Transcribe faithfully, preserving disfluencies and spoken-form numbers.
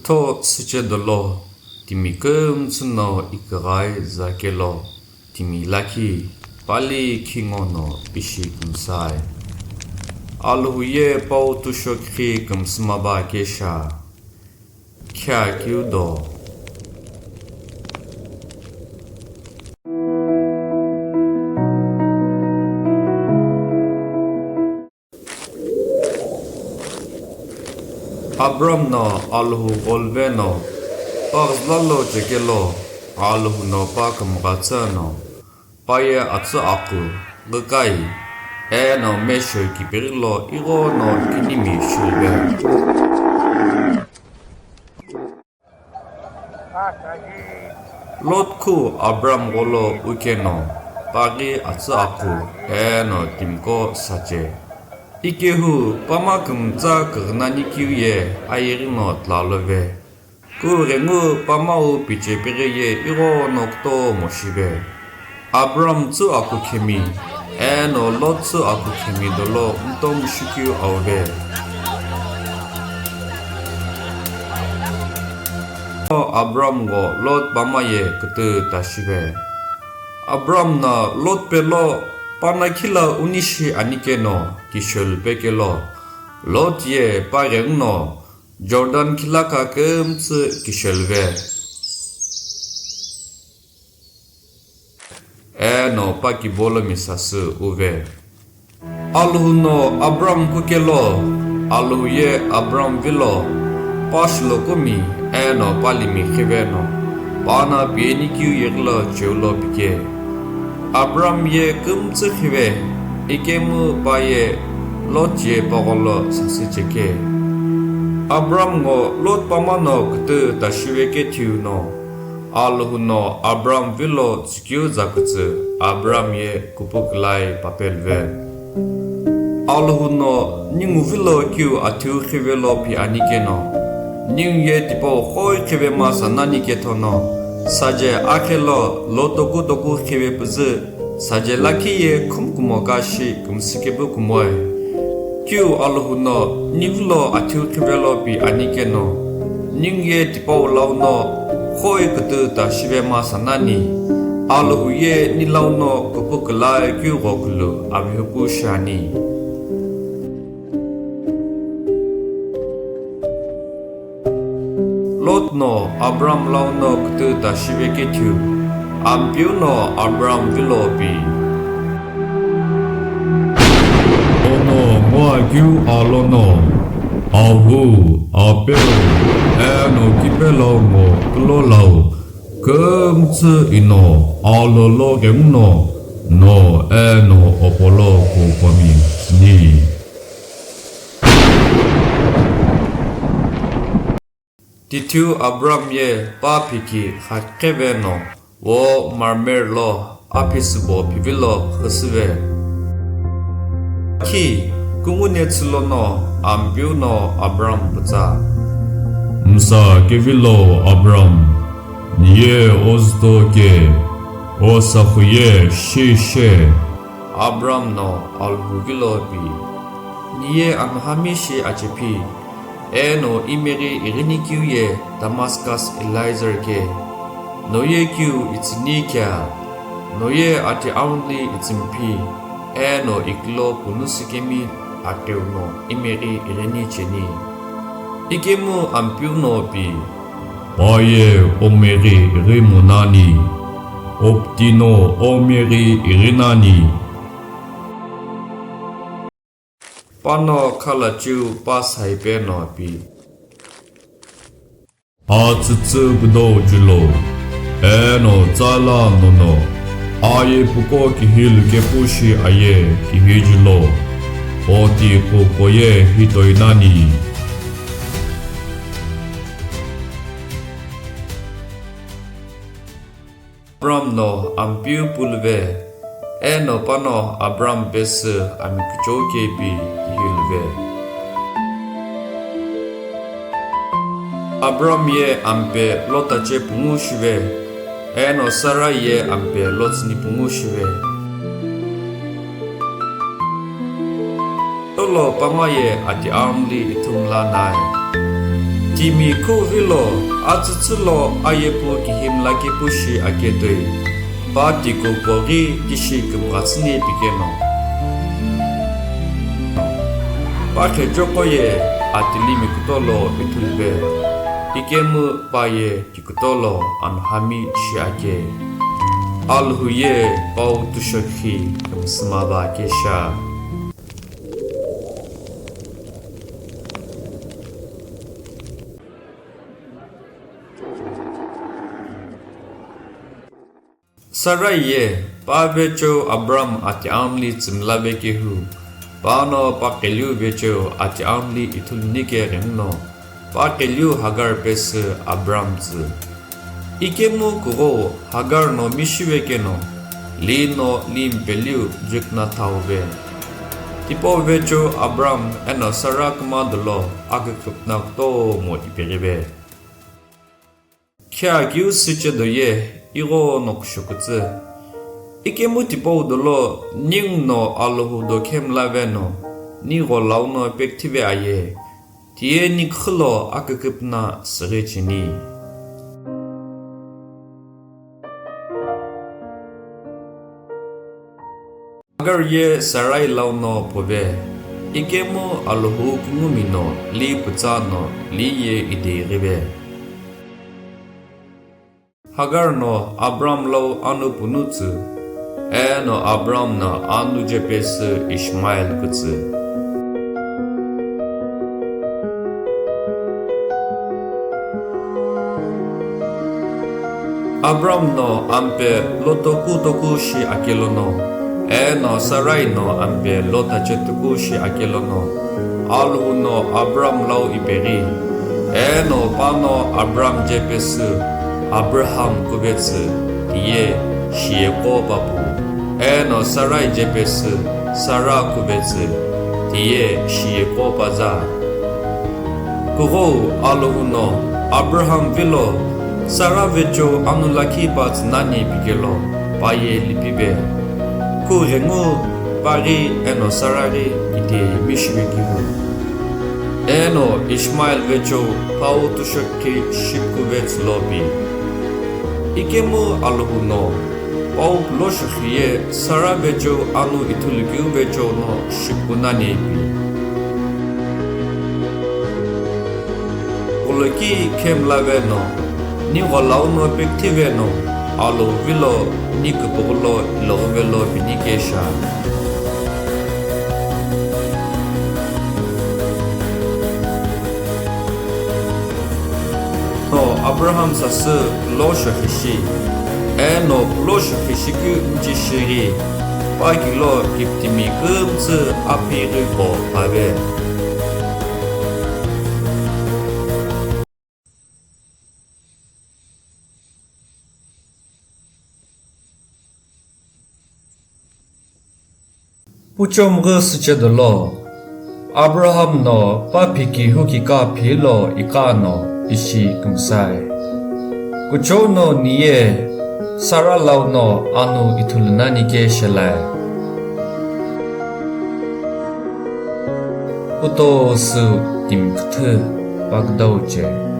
Tho süche dolo, timi kümtsü no iküghai zakelo, timi lakhi pali khingo no ishi kümsai. Alhou ye pau tushokhi kümsümaba kesha, khea keu do. Abram no Alhou gholope no, pa ghüzüla lo chekelo, Alhou no pa kümgha tsü no, pa ye atsü akhu, ghükai, eno mesho kipiri lo ighono kinimi shulbe. Lot khu Abram gholo ukeno, paghi atsü akhu, eno timko sache. Ikehu pama kümtsa küghüna nikeu ye ayeghi no tlalove. Kughengu pamau pichepeghi ye ighono kutomo shive. Abram tsü akhu khemi, eno Lot tsü akhu khemi dolo mtomu shikeu auve. Abram ngo Lot pama ye kütüta shive. Abram na Lot pelo pana khila unishi anikeno kishelpe kelo, Lot ye paghenguno Jordan khilaka kümtsü kishelve. Eno pa kibolomi sasü uve. Alhou no Abram kukelo, Alhou ye Abram vilo, pa shilo kumi, eno pa limi khiveno, pa na pienikeu yeghilo cheulo pike. Abram ye kümtsü khive, ikemu pa ye Lot ye pagholo sasü cheke. Abram ngo Lot pama no kütüta shive kethiu no, Alhou no Abram vilo tsükeu zakütsü Abram ye kupukülai papelve. Alhou no ningu vilo keu athiu khivelo pi anikeno, ningu ye tipau khoi khivema sanani kethono, saje akhelo lo toku toku khive püzü, saje lakhi ye khumkumo kashi kümsü kepu kumoe. Keu Alhou no nivilo athiu khivelo pi anikeno, ningu ye tipau lau no khoi kütüta shivema sanani, Alhou ye nilau no kupukülai keu ghokulu avihupu shiani. Lot no Abram lau no kütüta shive kethiu, Ampeu no Abram vilo pi. Ono ngoakeu alono, ahu, apeu, eno kipelau ngo kulolau, kümtsü ino alolo ghenguno, no eno opolo kukomi ni. Tithiu Abram ye pa phiki xaqheve no, vo Mamre lo aphi sübo phivilo xüsüve. Khi kungune tsülono Ampeu no Abram pütsa. Msa kevilo Abram, niye ozüto ke, o saxu ye shi she. Abram no Alhou vilo pi, niye amhami shi achephi, eno imeghi ighinikeu ye Damascus Eliezer ke, noye keu itsüni kea, noye ati aunli itsümphi, eno iklo punu sikemi akeu no imeghi ighini cheni. Ikemu Ampeu no pi, pa ye omeghi ighimu nani, opti no omeghi ighi nani. Pano khalachiu pa saipe no pi. Atsütsü püdou julo, eno tsala nono, aye puko kihilu kepu shi aye kihi julo, oti kuko ye hitoi nani. Abram no Ampeu puluve, eno pano Abram pesü ami kuchou kepi kihiluve. Abram ye ampe Lot ache pungu shive, eno Sarai ye ampe Lot tsüni pungu shive. Tolo pama ye ati aunli ithumla nae. Timi khu vilo atsütsü lo ayepu kihimla kepu shi aketoi, pa tiko poghi tishi kümghatsüni pikeno. Pa khejoqo ye atilimi kutolo ithulupe, ikemu pa ye kikutolo anuhami shi ake. Alhou ye pau tushokhi kümsüma ba kesha. Sarai ye pa vecheo Abram ati amli tsümla vekehu, pano pa qeliu vecheo ati amli ithuluni ke ghimno, pa qeliu Hagar pesü Abram tsü. Ikemu kughou Hagar no mishive keno, li no li mpeliu jukna thauve. Tipau vecheo Abram eno Sara kuma dolo aküküpna kutomo ipeghive. Khea kiu süche do ye ighono kushokütsü. Ikemu tipau dolo ningu no Alhou do khemla veno, ni gholau no pekthive aye, tiye ni khülo aküküpna süghi cheni. Hagar ye Sarai lau no pove, ikemu Alhou kungumi no li pütsa no li ye ideghive. Hagar no Abram lau anu punu tsü, eno Abram no anu jepesü Ishmael kütsü. Abram no ampe lotoku toku shi akelono, eno Sarai no ampe lota chetuku shi akelono, Alhou no Abram lau ipeghi, eno pano Abram jepesü Abraham kuvetsü, tiye shiyeqo papu, eno Sarai jepesü Sara kuvetsü, tiye shiyeqo paza. Kughou Alhou no Abraham vilo Sara vecheo anu lakhi pa tsü nani pikelo pa ye lipive. Kughengu pa ghi eno Sara ghi kite mishive kihu. Eno Ishmael vecheo pau tushokhi shipku vetsü lo pi. Ikemu Alhou no pau pulo shokhi ye Sara vecheo anu ithulukeu vecheo no shipku nani pi. Ghuloki khemla veno, ni gholau no pekthive no, Alhou vilo ni küpüghülo iloghi velo vini kesha. No Abraham sasü pulo shokhi shi, eno pulo shokhi shikeu mchi shighi, pa kilo kiptimi kümtsü aphi ghi qo pave. Puchomgü süche dolo, Abraham no pa phiki huki ka philo ika no ishi kümsai. Kuchou no niye Sara lau no anu ithulu nani ke shelai. Kutosu timi küthü pa küdau che.